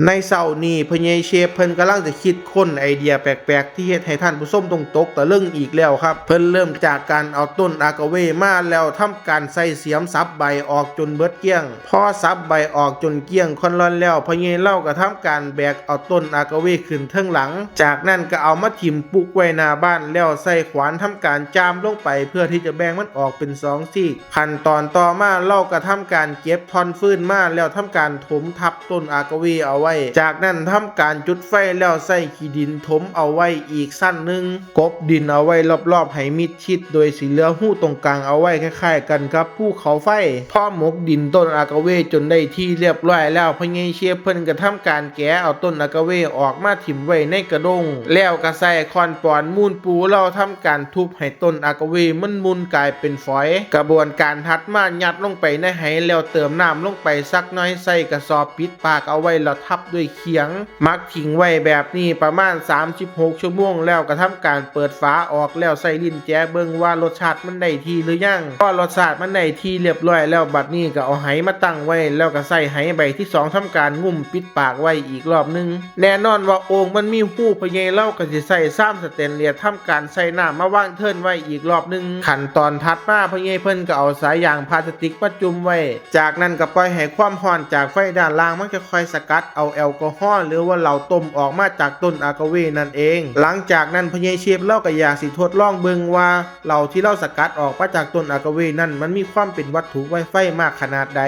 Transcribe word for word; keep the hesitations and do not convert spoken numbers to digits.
ในเช้านี้พ่อใหญ่เชฟเพิ่นกำลังจะคิดค้นไอเดียแปลกๆที่เฮ็ดให้ท่านผู้ชมต้องตกตะลึงอีกแล้วครับ เพิ่นเริ่มจากการเอาต้นอากาเวมาแล้วทำการใส่เสียมสับใบออกจนเบิดเกลี้ยง พอสับใบออกจนเกลี้ยงค่อนร่อนแล้วพ่อใหญ่เล่าก็ทำการแบกเอาต้นอากาเวขึ้นเทิงหลัง จากนั้นก็เอามาถิ่มปุกไว้หน้าบ้านแล้วใส่ขวานทำการจามลงไปเพื่อที่จะแบ่งมันออกเป็นสองซีก ขั้นตอนต่อมาเราก็ทำการเก็บท่อนฟืนมาแล้วทำการถมทับต้นอากาเวเอาไว้ จากนั้นทำการจุดไฟแล้วใส่ขี้ดินถมเอาไว้อีกชั้นหนึ่ง กบดินเอาไว้รอบๆให้มิดชิด โดยสิเหลือฮูตรงกลางเอาไว้คล้ายๆกันกับภูเขาไฟ พอหมกดินต้นอากาเวจนได้ที่เรียบร้อยแล้วพ่อใหญ่เชฟเพิ่นก็ทำการแกะเอาต้นอากาเวออกมาถิ่มไว้ในกระด้ง แล้วก็ใส่ค้อนปอนมูนปูเราทำการทุบให้ต้นอากาเวมันมุนกลายเป็นฝอย กระบวนการถัดมายัดลงไปในไหแล้วเติมน้ำลงไปสักหน่อย ใส่กระสอบปิดปากเอาไว้แล้วทับด้วยเขียง หมักทิ้งไว้แบบนี้ประมาณสามสิบหกชั่วโมงแล้วก็ทำการเปิดฝาออกแล้วใส่ลิ้นแกะเบิ่งว่ารสชาติมันได้ที่หรือยัง พอรสชาติมันได้ที่เรียบร้อยแล้วบัดนี้ก็เอาไหมาตั้งไว้ แล้วก็ใส่ไหใบที่สองทำการงุ้มปิดปากไว้อีกรอบหนึ่ง แน่นอนว่าโอ่งมันมีฮูพ่อใหญ่เล่าก็สิใส่ซ้ำสเตนเลสทำการใส่น้ำมาวางเทินไว้อีกรอบหนึ่ง ขั้นตอนถัดมาพ่อใหญ่เพิ่นก็เอาสายยางพลาสติกมาจุ่มไว้ จากนั้นก็ปล่อยให้ความร้อนจากไฟด้านล่างมันค่อยๆสกัดเอาแอลกอฮอล์หรือว่าเหล้าต้มออกมาจากต้นอากาเวนั่นเอง หลังจากนั้นพ่อใหญ่เชฟเราก็อยากสิทดลองเบิ่งว่าเหล้าที่เราสกัดออกมาจากต้นอากาเวนั่นมันมีความเป็นวัตถุไวไฟมากขนาดใด